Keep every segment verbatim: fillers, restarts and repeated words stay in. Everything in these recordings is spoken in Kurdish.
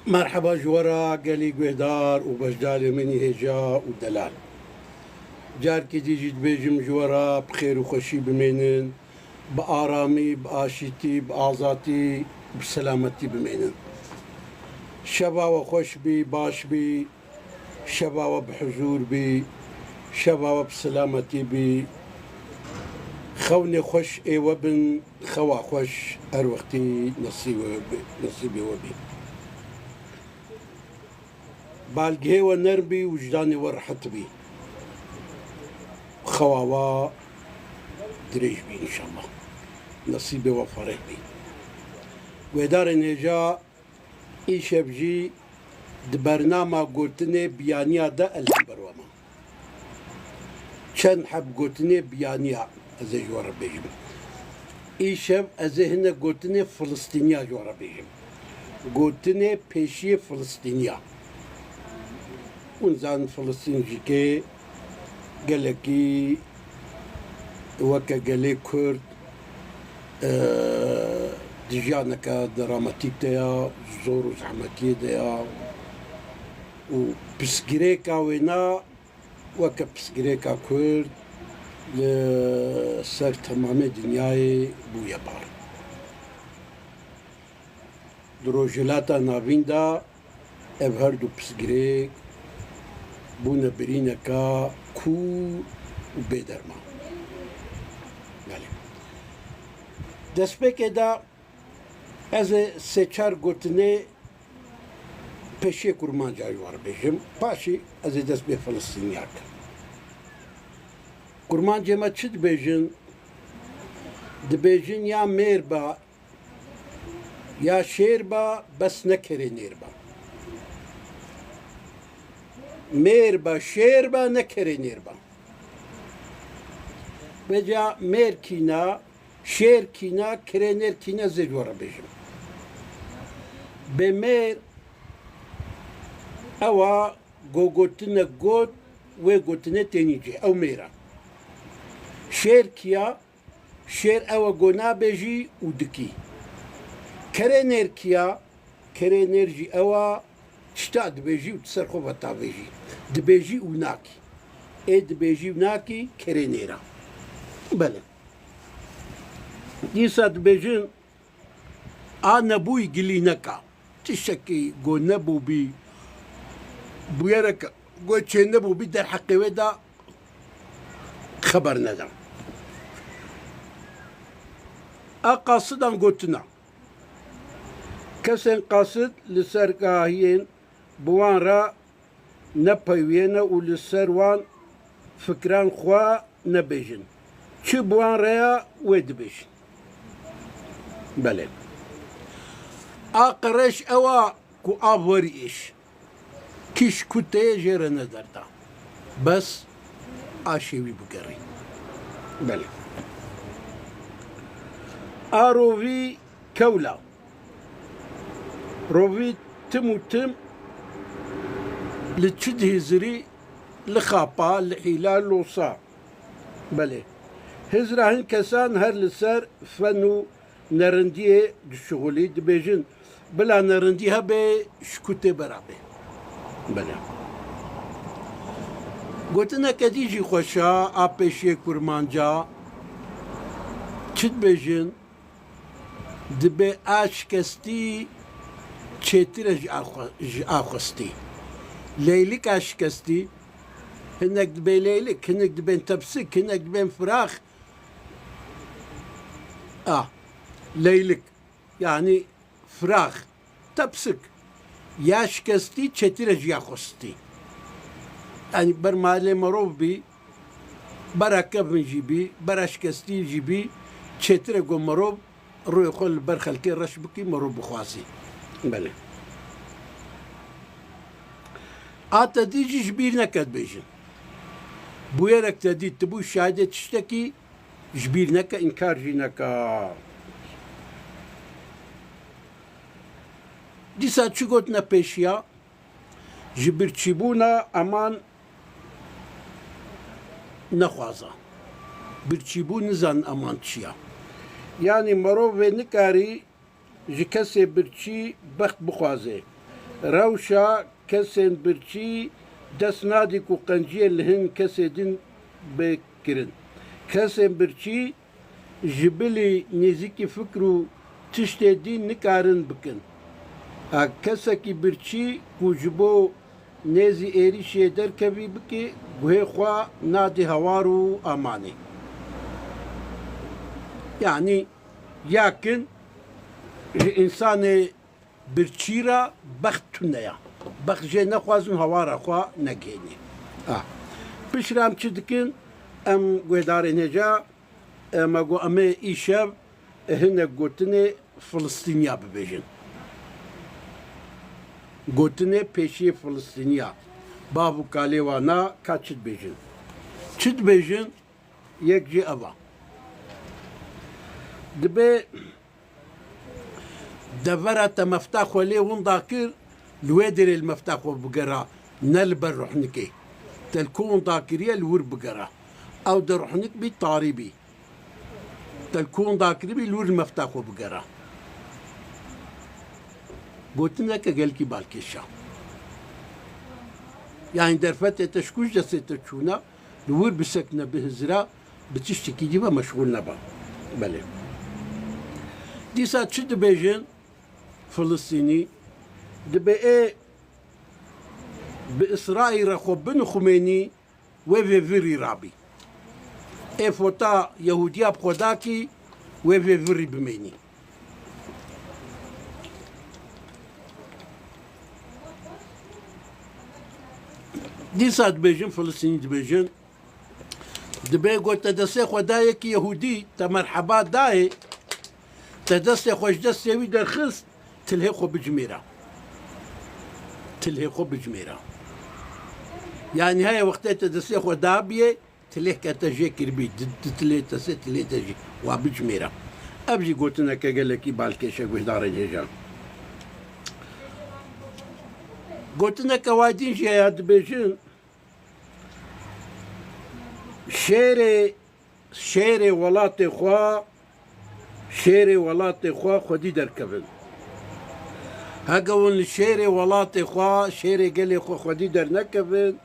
Merheba ji we re gelî guhdar û beşdarê min î hêja û delal. Carkê dî jî dibêjim ji we re bi xêr û xweşî bimênin, bi aramî, bi aşîtî, bi azatî, bi selametî bimênin. Şeva we xweş bî, baş bî, şeva we bi huzûr bî, şeva we bi selametî bî. Xewnê xweş ê we bin, xewa xweş her wextî nesîbê we bî, nesîbê we bî. Balgihê we nerm bî, wijdanê we rehet bî. Xewa we dirêj bî înşallah. Nesîbê we fereh bî. Guhdarên hêja, îşev jî di bernama gotinê biyaniya de ez li hember we me. Çend heb gotinê biyaniya ez ê ji we re bêjim. Îşev ez ê hinek gotinê Filistîniya ji we re bêjim. Gotinê pêşiyê Filistîniya. Hûn zanin Filistîn jî kê gelekî weke gelê Kurd, e, di jiyaneke dramatîk de ya, zor û zehmetiyê de ya û pisgirêka wêna weke pisgirêka Kurd li ser temamê dinyayê bûye bar. Di Rojhilata Navîn de ev her du pisgirêk bûne birîneka kûr û bêderman. Belê. Destpêkê de ez ê sê çar gotinê pêşiyê kurmanca ji we re bêjim. Paşî ez ê dest bê Filistîniya kim. Kurmancê me çi dibêjin? Dibêjin ya mêr be, ya şêr be, bes ne kerênêr be. Mêr be, şêr be, ne kerênêr be. Vêca mêr kîna, şêr kîna, kerênêr kîna, zê ji we re bêjim. Bê mêr ew a go gotine got, wê gotinê tênî cê, ew mêr e. Şêr kîya, şêr ew e go nabêjî û dikî. Kerê nêr kîya, kerê nêr jî ew a tişta dibêjî û tu ser xwe ve tavêjî. Dibêjî û nakî. Ê dibêjî û nakî kerê nêr a. Belê. Dîsa dibêjin, a nebûyî gilî neka. Tiştekî go nebûbî, bûyereke go çê nebûbî derheqê wê de xeber neda. A qasidan gotina. Kesên qasid li ser gahiyên bi wan re nepeywiyêne û li ser wan fikran xwe nebêjin. Çi bi wan re ya, wê dibêjin. Belê. A qereş ew a ku av werî êş. Kîş ku tê jê re nederda. Bes a şêwî bigerî. Belê. A rovî kewla. Rovî tim û tim li çi dihizirî, li xapa, li hîla, losa. Belê. Hizra hin kesan her li ser fen û nerindiyê dişuxulî, dibêjin, bila nerindî hebe, ji ku tê bera bê. Belê. Gotineke dî jî xweş a, a pêşiyê kurmanca. Çi dibêjin? Dibê a şikestî çêtir e ji a xwe-, ji a xwestî. Leylik a şikestî, hinek dibê leylik, hinek dibên tepsik, hinek dibên firax. A, leylik, yanî firax, tepsik. Ya şikestî çêtir e ji ya xwestî. Yanî ber malê merov bî, bera kevin jî bî, bera şikestî jî bî, çêtir e ku merov rûyê xwe li ber xelkê reş bikî, merov bixwazî. Belê. A te dî jî ji bîr neke dibêjin. Bûyerek te dî, tu bû şahidê tiştekî, ji bîr neke, înkar jî neke. Dîsa çi gotine pêşiya? Ji birçîbûna eman nexwaza. Birçîbûn nizanin eman çi ya. Yanî merov vê nikarî ji kesê birçî bext bixwaze. Rewşa kesên birçî dest nadî ku qenciyê li hin kesê din bê kirin. Kesên birçî ji bilî nêzîkî fikr û tiştê dîn nikarin bikin. A kesekî birçî ku ji bo nêzî êrîşê derkevî bike, guhê xwe nadê hawar û amanê. Yanî yakin ji însanê birçî re bext tune ya. Bext jê nexwazin hawara xwe negihênî. Ha. Piştre em çi dikin? Em guhdarên hêja, em e got, em ê îşev hinek gotinê Filistîniya bibêjin. Gotinê pêşiyê Filistîniya. Bav û kalê wana ka çi dibêjin? Çi dibêjin? Yek jê ev a. Dibê devera te mefta xwe lê winda kir, li wê derê li mefta xwe bigera, ne li ber ruhnikê. Te li ku winda kiriye, li wir bigera. Ew de ruhnik bî, tarî bî. Te li ku winda kiribî, li wir li mefta xwe bigera. Gotineke gelkî balkêş a. Yanî derfetê te ji ku ji destê te çûna, li wir bisekine, bihizira, bi tiştekî dî ve meşxûl neba. Belê. Dîsa çi dibêjin Filistînî? Dibê ê bi Îsraîl re xwe binixumênî, wê vê virî rabî. Ê fota Yehûdiya bi xwe dakî, wê vê virî bimênî. Dîsa dibêjin, Filistînî dibêjin, dibê got te destê xwe da yekî Yehûdî, te merheba dayê, te destê xwe ji destê wî derxist, tilhê xwe bicimêre. Tilhê xwe bicimêre. Yanî heye wextê te destê xwe dabiyê, tilêh ke te jê kiribî, di, di tilê te, sê tilê te jî wa bicimêre. Ev jî gotineke gelekî balkêş e guhdarên hêja. Gotineke wa din jî heye, dibêjin, şêrê, şêrê welatê xwe, şêrê welatê xwe xwedî derkevin. Heke hûn li şêrê welatê xwe, şêrê gelê xwe xwedî dernekevin,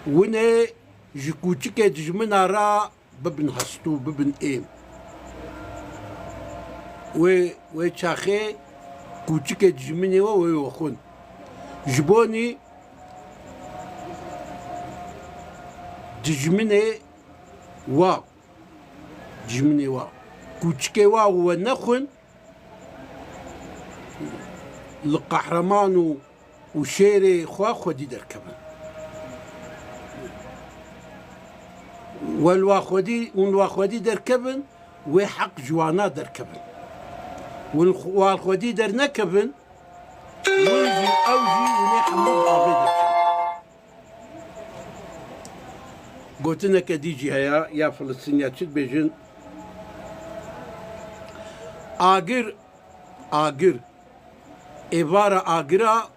hûn ê ji kûçikê dijmina re bibin hestû, bibin êm. Wê, wê çaxê kûçikê dijminê we wê wexwin. Ji bonî dijminê wa, dijminê wa, kûçikê wa we nexwin, li qehreman û û şêrê xwe xwedî derkevin. Wel wa xwedî, hûn wa xwedî derkevin, wê heq ji wana derkevin. Hûn xw-, wa xwedî dernekevin, wê jî, ew jî, hûn ê hemû bi avê derkevin. Gotineke dî jî heye, ya Filistîniya çi dibêjin? Agir, agir. Êvara agira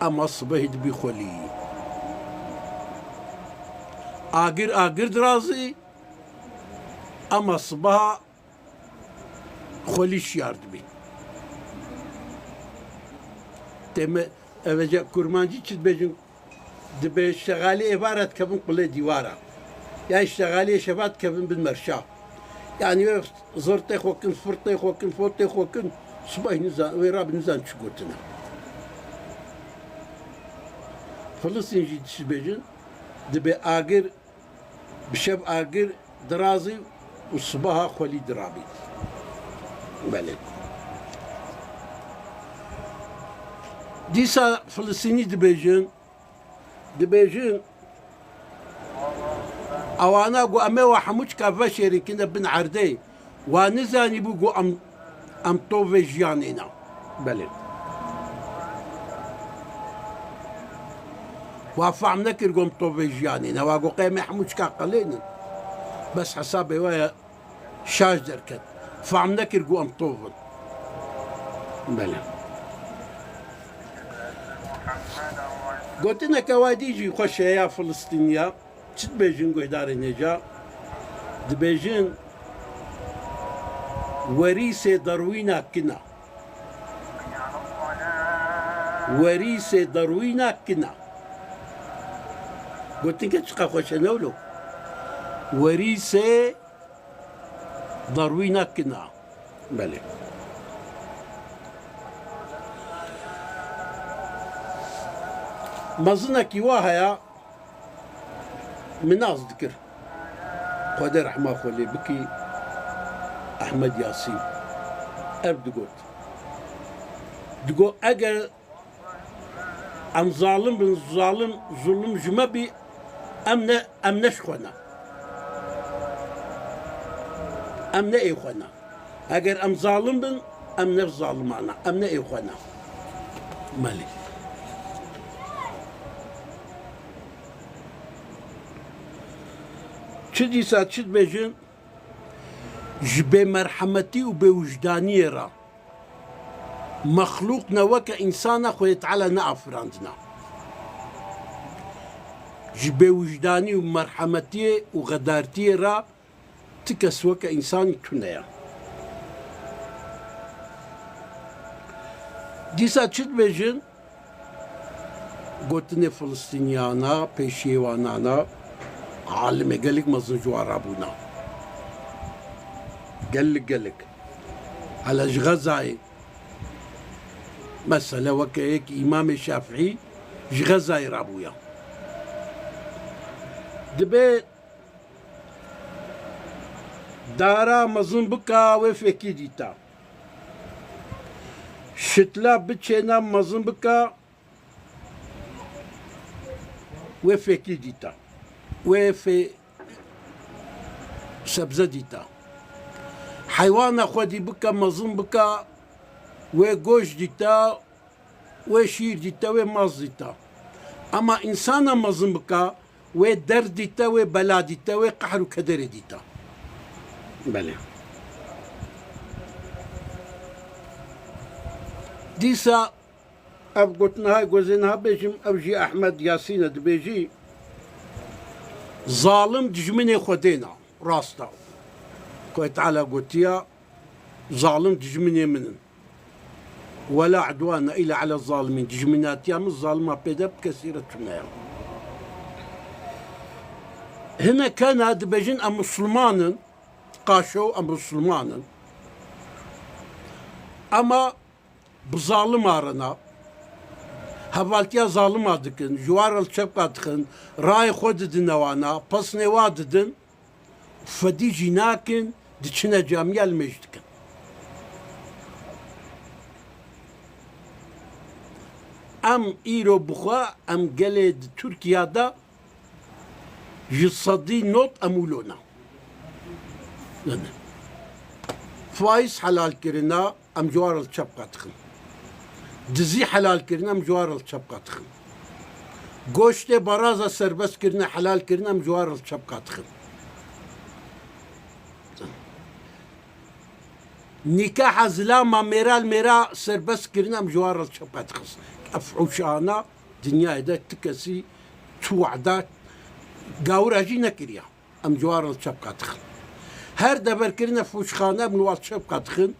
ema sibehî dibî xwelî. Agir agir dirazî ema sibeha xwelî şiyar dibî. Tê me, ev ê kurmancî çi dibêjin? Dibê şexalê êvara dikevin qulê dîwara. Yan şexalê şeva dikevin bin merşa. Yanî wê zirtê xwe kin, firtê xwe kin, fotê xwe kin, sibahî nizan, wê rabî nizan çi gotine. Filistîn jî dişibêjin, dibê agir, bi şev agir dirazî û sibaha xwelî dirabî. Belê. Dîsa Filistînî dibêjin, dibêjin, ewana ku em ê we hemû çika veşêrin kine bin erdê, wa nizanîbû ku em, em tovê jiyanê ne. Belê. Wa fehm nekir ku em tovê jiyanê ne. Wa ku qey em ê hemû çika qelênin. Bes hesabê we ye. Şaş derket. Fehm nekir ku em tov in. Belê. Gotineke wa dî jî xweş e ya Filistîniya. Çi dibêjin guhdarên hêja? Dibêjin, werîsê Darwîna kina. Werîsê Darwîna kina. Gotinke çiqa xweş e, ne wilo? Werîsê Darwîna kina. Belê. Mezinekî wa heye, min nas dikir. Xwedê rehma xwe lê bikî, Ehmed Yasîn. Ev digot. Digot, eger em zalim bin, zalim, zulum ji me bî, em ne, em ne ji xwe ne. Em ne ê xwe ne. Eger em zalim bin, em ne zaliman e, em ne ê xwe ne. Belê. Çi dîsa çi dibêjin, ji bêmerhemetî û bêwijdaniyê re mexlûq ne weke însana Xwedê Teala neafirandina. Ji bêwijdanî û merhemetiyê û xedartiyê re ti kes weke însanî tune ye. Dîsa çi dibêjin? Gotinê Filistîniyana, pêşiyê wanana, alimê gelek mezin ji wan rabûna. Gelek, gelek. Hele ji Xezayê, mesele weke yek Îmamê Şafîî ji Xezayê rabûya. Dibê dara mezin bika, wê fêkî dîta. Şitla biçêna mezin bika, wê fêkî dîta. Wê fê sebze dîta. Heywana xwedî bika, mezin bika, wê goş dîta, wê şîr dîta, wê maz dîta. Ema însana mezin bika, wê derd dîta, wê bela dîta, wê qehr û kederê dîta. Belê. Dîsa ev gotina hay gozê niha bêjim, ev jî Ehmed Yasîn e, dibêjî, zalim dijminê Xwedê ne. Rast e. Xwedê Teala gotiya, zalim dijminê min in. Wela udwane île ale zalimîn. Dijminatiya min zalima pê de bi kesî re tune ye. Hinek hene dibêjin em misilman in. Qaşo, em misilman in. Ema bi zalima re ne. Hevaltiya zalima dikin. Ji wan re li çepka dixin. Rayê xwe didine wana. Pesnê wa didin. Fedî jî nakin, diçine camiya limêj dikin. Em îro bixwe, em gelê di Tirkiya de ji sedî not em wilo ne. Ne, ne. Faiz helal kirina, em ji wan re li çepka dixin. Dizî helal kirine, em ji wan re li çepka dixin. Goştê baraza serbest kirine, helal kirine, em ji wan re li çepka dixin. Nîkaha zilama mêra li mêra serbest kirine, em ji wan re li çepka dixin. Ev fihûşana dinyayê de ti kesî, tu wehda gawira jî nekiriya. Em ji wan re li çepka dixin. Her deverkirine fûşxane em li wan çepka dixin.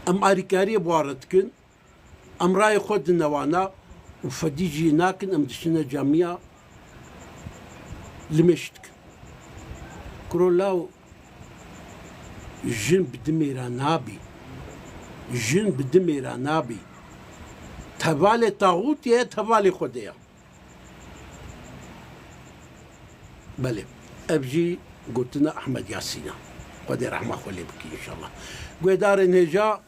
Em alîkariyê bi wan re dikin. Em rayê xwe dine wana û fedî jî nakin, em diçine camiya limêj dikin. Kuro law, jin bi dimê re nabî. Jin bi dimê re nabî. Tevalê taxûtê ye, tevalê Xwedê ye. Belê, ev jî gotina Ehmed Yasîn e. Xwedê rehma xwe lê bikî înşallah. Guhdarên hêja,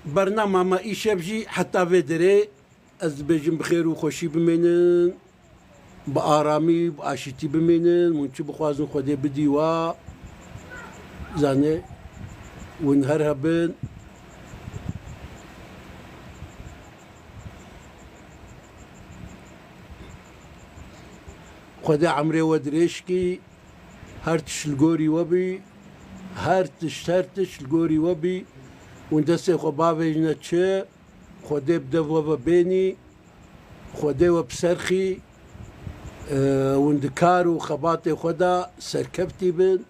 bernama me îşev jî heta vê derê, ez dibêjim bi xêr û xweşî bimênin, bi aramî, bi aşîtî bimênin, hûn çi bixwazin Xwedê bidî wa, zanê, hûn her hebin. Xwedê emrê we dirêj kî, her tişt li gorî we bî, her tişt, her tişt li gorî we bî. Hûn destê xwe bavêjine çi, Xwedê bi dev we ve bênî, Xwedê we bi ser xî, e, hûn di kar û xebatê xwe de serkeftî bin.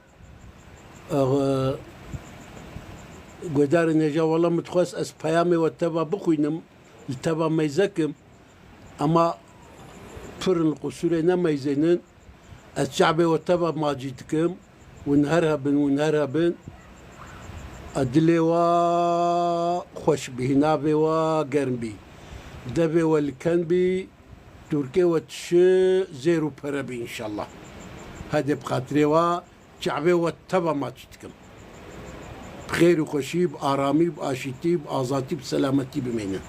Ex-, Guhdarên hêja, wela min dixwest ez peyamê we teva bixwînim, li teva meyze kim. Ema pir in, li qusûrê nemeyzênin. Ez çavê we teva macî dikim. Win her hebin, win her hebin. A dilê we xweş bî, navê we germ bî. Devê we li ken bî, dûrkê we tişi zêr û pere bî înşallah. Hedê bi xatirê we çavê we teva macî dikim. Bi xêr û xweşî, bi aramî, bi aşîtî, bi azatî, bi selametî bimînin.